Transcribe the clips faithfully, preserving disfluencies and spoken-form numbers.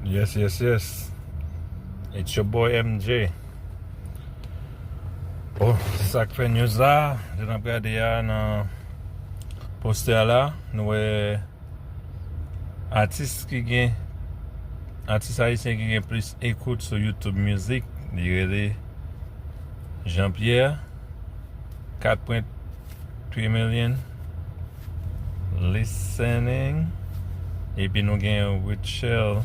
Yes, yes, yes. It's your boy M J. Bon, se sa k fè news la. Jan n ap gade a nan postè a la, nou wè atis ki gen, atis ayisyen ki gen plis ekout sou YouTube Music, li rele Jean Pierre, kat pwen three million listening. Epi nou gen Rutshelle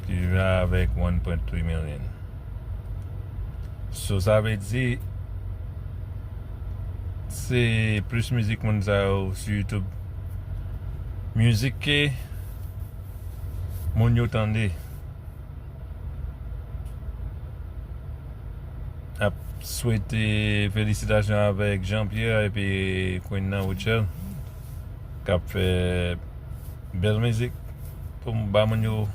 ki vin avèk one point three million. So, sa vle di, se plis mizik moun sa yo sou YouTube. Mizik ke moun yo tande. Ap swete felisitasyon avèk Jean Pierre epi Queen nan Rutshelle k ap fè bèl mizik pou m ba moun yo,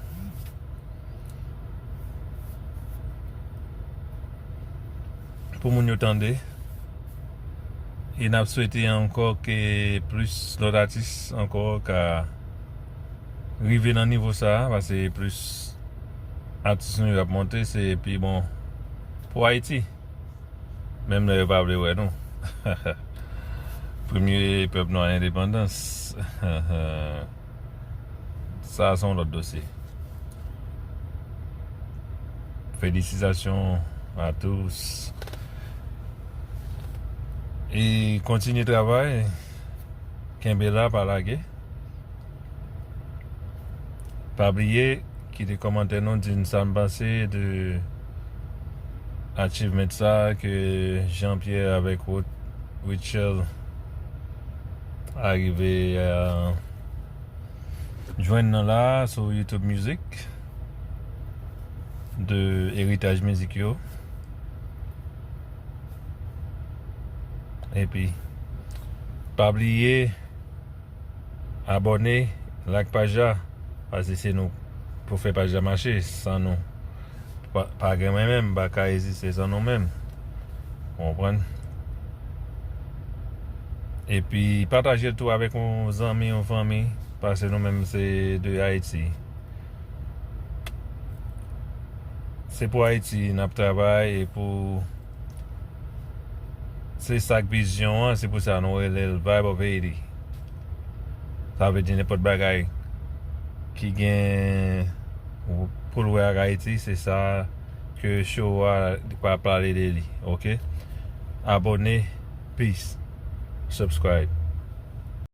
pou moun yo tande. E n ap swete ankò ke plis lòt atis ankò ka rive nan nivo sa a, paske plis atis nou yo ap monte, se pi bon pou Ayiti. Menm lè yo pa vle wè nou. Premye pèp nwa endepandans. Sa, se yon lòt dosye. Félicitations à tous. E kontinye travay. Kenbe la, pa lage. Pa bliye, kite kòmantè nou, di n sa n panse de achievement sa ke Jean Pierre avèk Rut-, Rutshelle arive a jwenn nan la sou YouTube Music de eritaj mizik yo. Epi, pa bliye abòne, like paj la, paske se nou pou fè paj la mache, san nou pa, pa gen mwen menm, m pa ka egziste san nou menm. Ou konprann? Epi pataje l tou avèk yon zanmi, yon fanmi, paske nou menm se de Ayiti. Se pou Ayiti n ap travay e pou, se sa k vizyon an, se pou sa nou rele l Vibe of Haiti. Sa vle di nenpòt bagay ki gen pou l wè ak Ayiti, se sa ke show a pa pale de li, oke? Abòne, peace, subscribe.